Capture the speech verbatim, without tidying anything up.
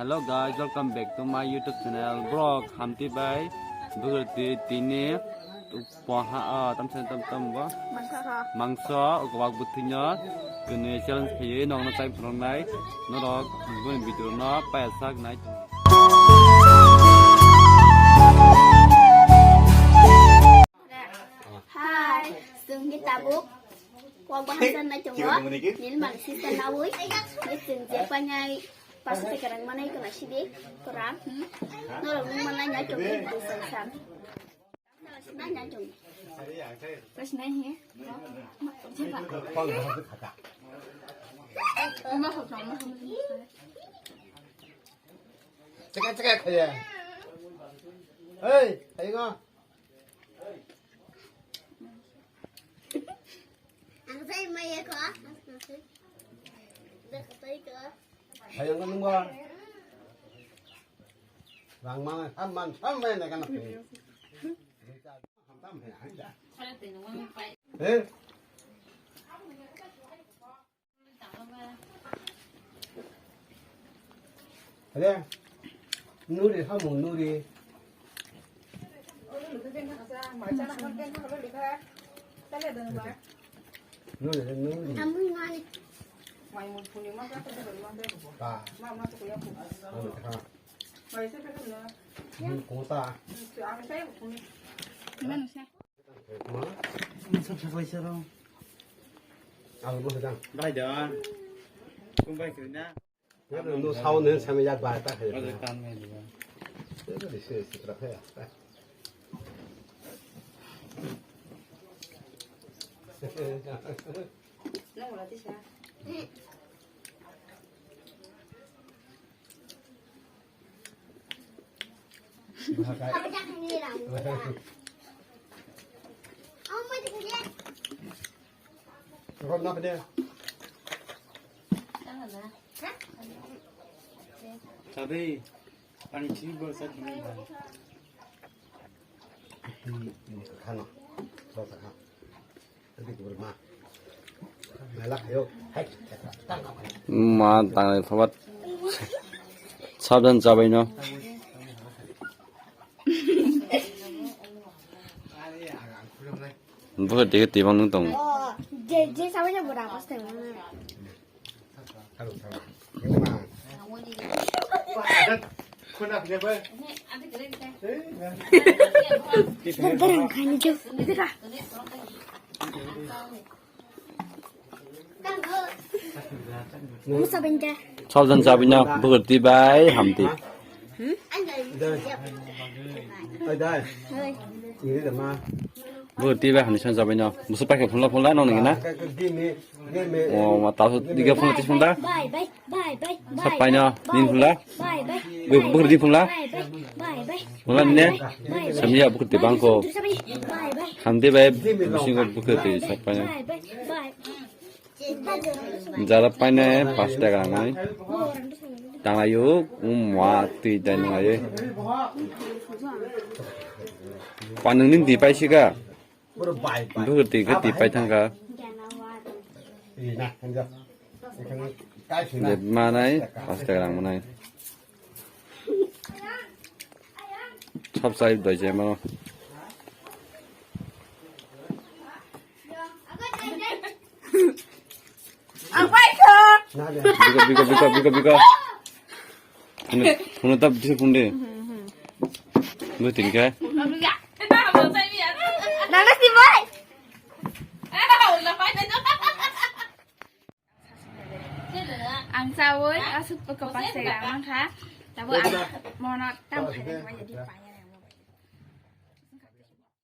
Hello guys, welcome back to my YouTube channel. Borok hamti bai bwgwrti tini poha, ah, tamsa tam tam bo. Mangsa. Mangso, kwbak bwthwino kwnwi challenge khaiwi nokno chai phunuknai. Norok bini video no paiya sak nai. Hi, chwng ni tabuk. Kokba hamsa nai tongo. Nil mangsi sa nawi. Ni chwng je panai. Paso se kerang manai kena sidi, kerang, hmm. Norok nung manai nyai chong ni, dui san san. Nai nyai chong ni. Pas nai he. Cekak, cekak, ya. Hei, ayo nga. Ang sai maya ko. Ang sai ko. Hayang ka nungwa. Rang mang, ham man, ham man na kana. Eh. Ada. Nuri, ham nuri. Nuri, nuri. Ba. Nuri, ha. Hmm, kota. Ma? Ang mo sedang. Bai da. Kung bai kena. No, no, sao nen sami yak bai ta khai. Bai kan mai da. Ese, ese, tra khai. Sabi, pani chini bol sa chini ba. Khano, bol sa kha. Ma tanglai phabat. Sabdan chabai no. Bwkha twi twi bang nung tong. Je, je sabai na bora pas teng. Sabdan chabino bwkha twi bai hamti. Bwkha twi bai hamti san chabino. Busu paikha phunla phunla nong nini na. O ma taso diga phunla tis phunla. Sapaino nin phunla. Bwkha twi phunla. Phunla nini. Samya bwkha twi bangkho. Hamti bai busingo bwkha twi sapaino. Jara paine pash taka nai. Tang ayo, um, wa, twi dai nang ayo. Panung nin di pai sika. Bwkha twi khe twi pai thangka. Manai, pash taka manai. Sab sai doi je mano. Ang paikha. Biko, biko, biko, biko, biko. Hunu, hunu tab dise phunde. Dui tin khe. Nana si boy. Ang chawi asuk ko paste ga mangkha. Tabo ang mono tam khaina bai di pai.